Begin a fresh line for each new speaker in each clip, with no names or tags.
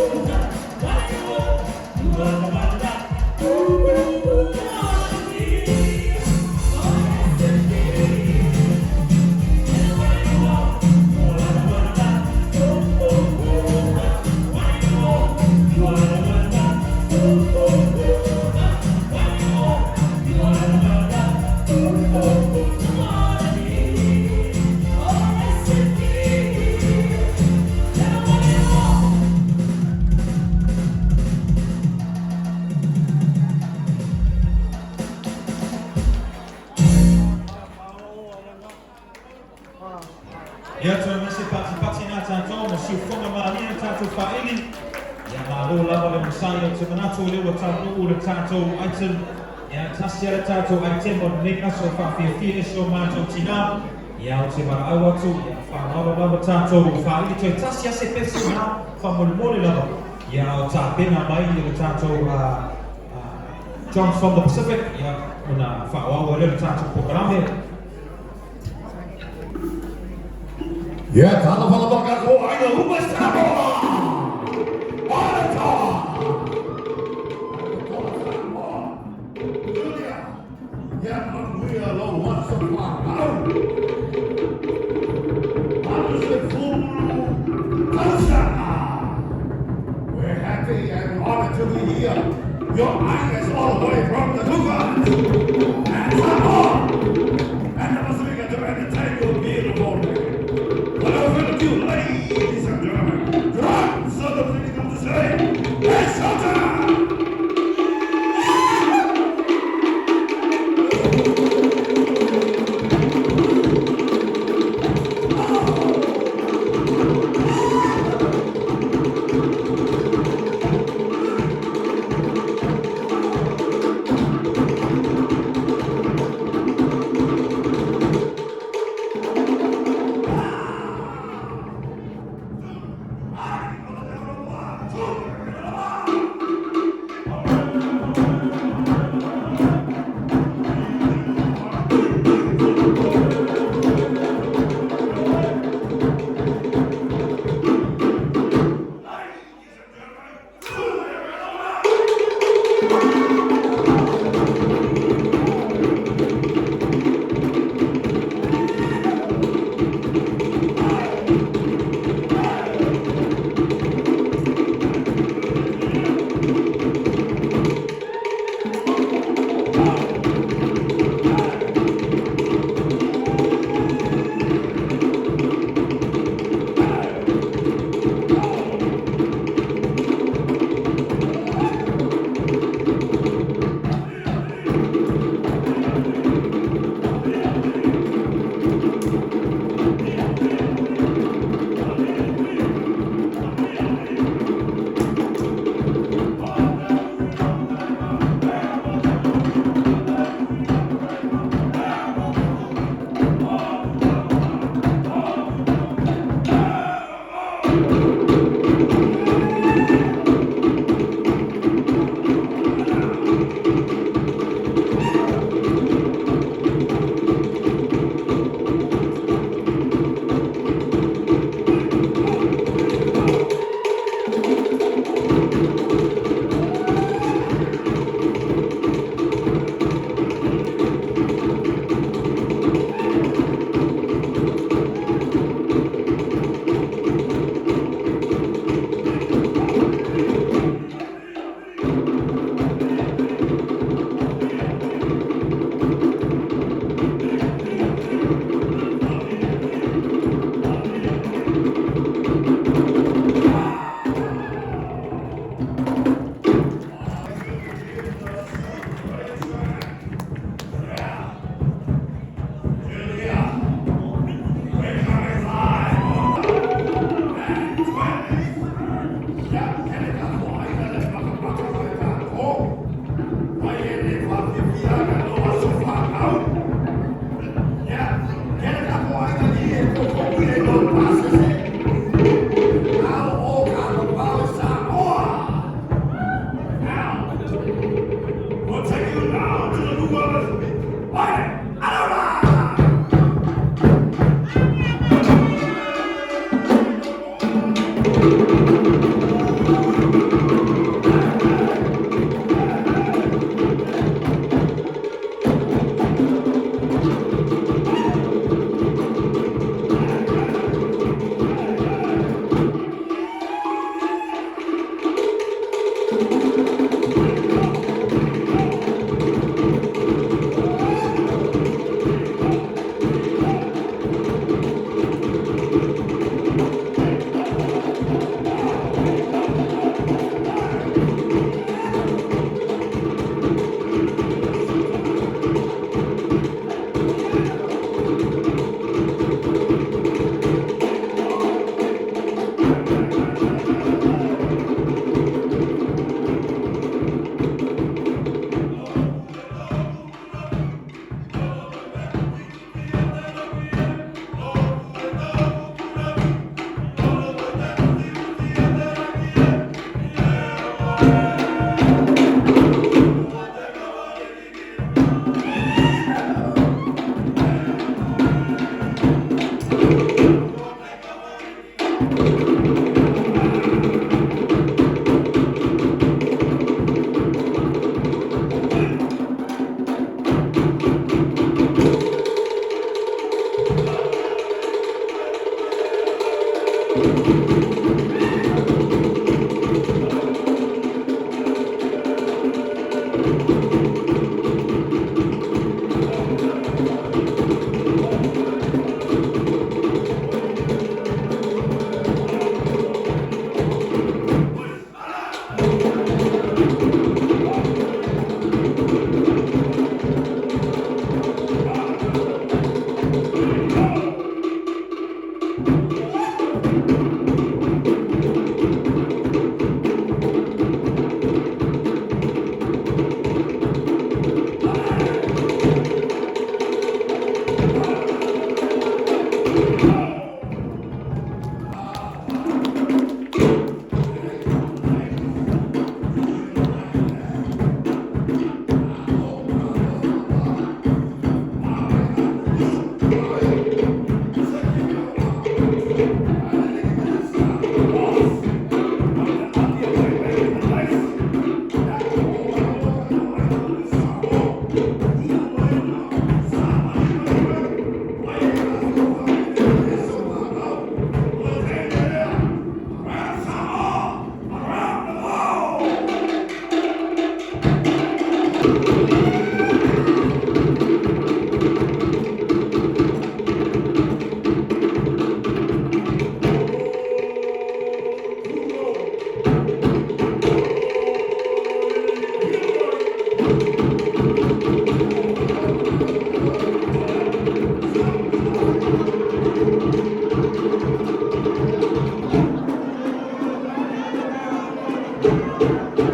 What you want, you are the one that. Ooh, ooh, ooh, all I need. Oh, yes, indeed. And what you want, you are the one that. Ooh, ooh, ooh, what you want, you are the one that. Ooh, ooh, ooh, what you want, you are the one that. Ooh, ooh, ooh, all I need. Oh, yes, indeed. And what you want.
Ia toe ma se patipati na tātou, ma siufoga malie na tātou faaili. Ia malo lava le onosai, ou te manatu o lea ua taunuu le tātou item. Ia tasi a le tātou item o lenei aso e faafiafia ese o matou tinā. Ia ou te valaau atu, ia faaaloalo lava tātou faaili toe tasi a se pese na faamolemole lava. Ia o tapena mai le tātou Drums from the Pacific, ia ona faaauau ai lea o le tātou polokalame.
Ia, talofa lava le tatou aiga uma i Samoa! Monitor! Samoa! Julia! Ia manuia lou aso fanau! 80 tausaga! We're happy and honored to be here. Your aiga is all the way from the Cook Islands and Samoa and the Pacific to entertain you beautiful people. Without further ado, ladies and gentlemen, drums of the Pacific to say, it's showtime!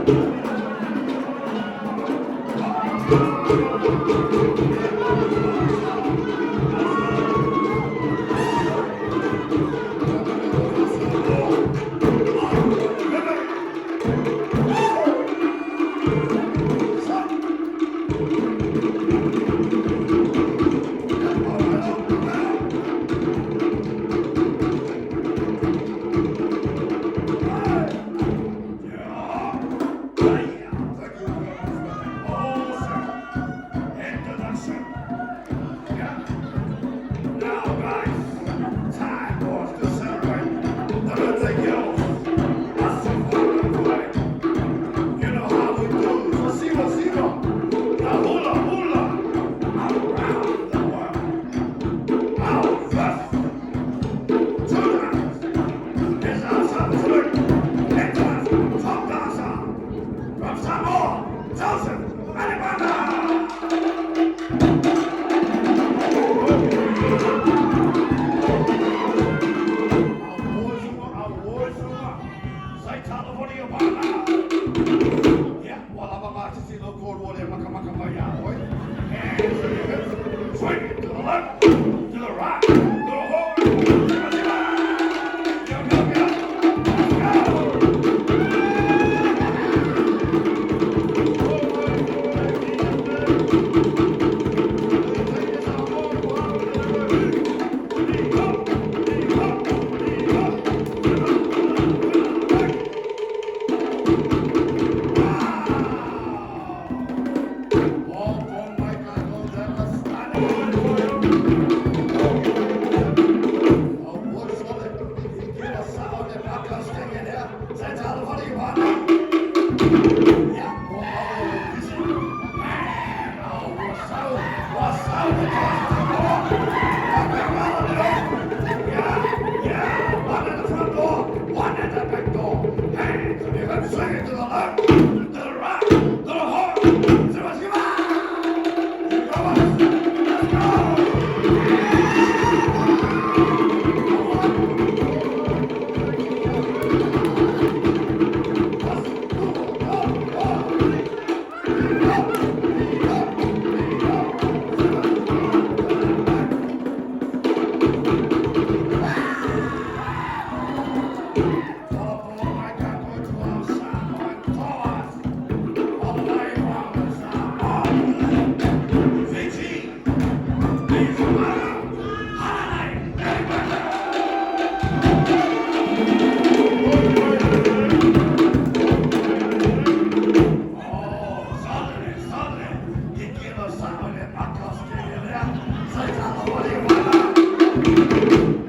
Thank you very much for that awesome introduction. Yeah. Now, guys, time for us to celebrate the birthday girls. That's a fun right? You know how we do. So, siva, siva. Now, hula, hula. Around the world. Our first two rounds is our absolute international top dancer from Samoa, Joseph Alibaba. Swing to the left, to the right, to the horn. Go, go, go. Let's go. One at the front door, one at the back door. Hands on your hips, swing it to the left, to the right, to the horn. Shiva, shiva! You go us. Let's go!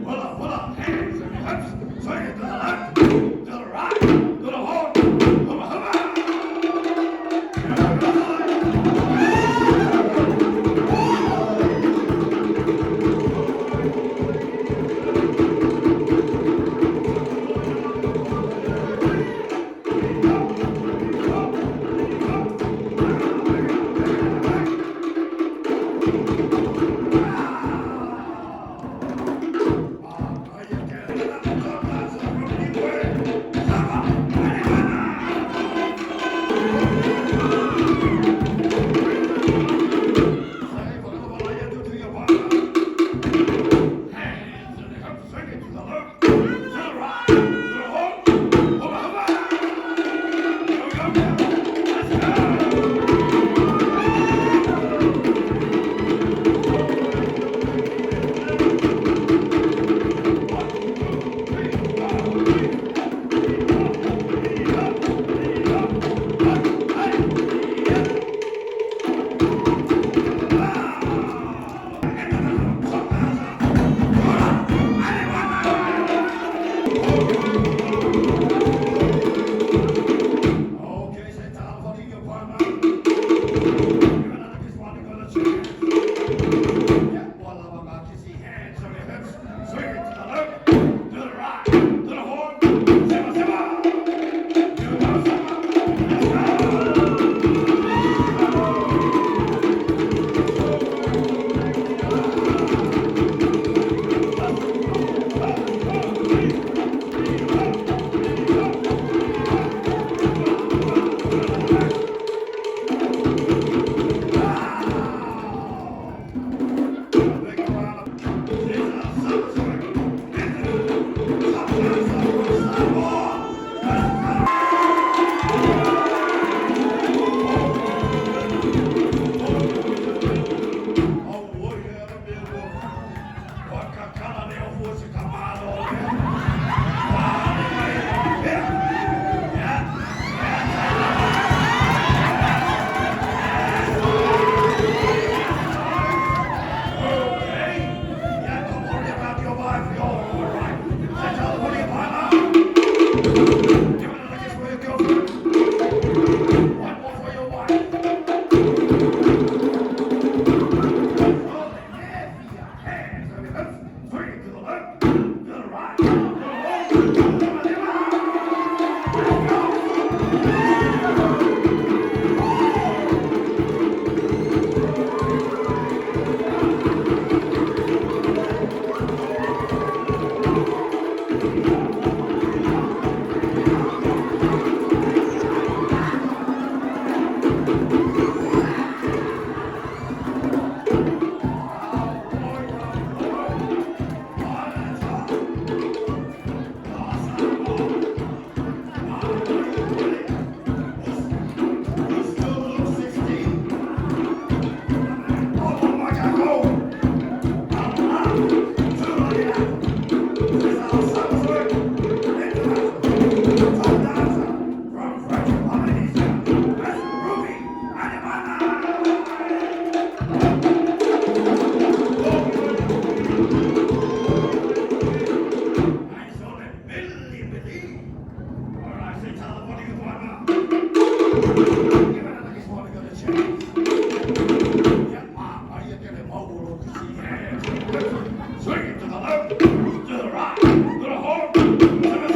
Hula, hula, hands and hips, swing it to the left, to the right, to the horn, hubba, hubba. Swing it to the left, to the right, to the horn, to the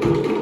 Go!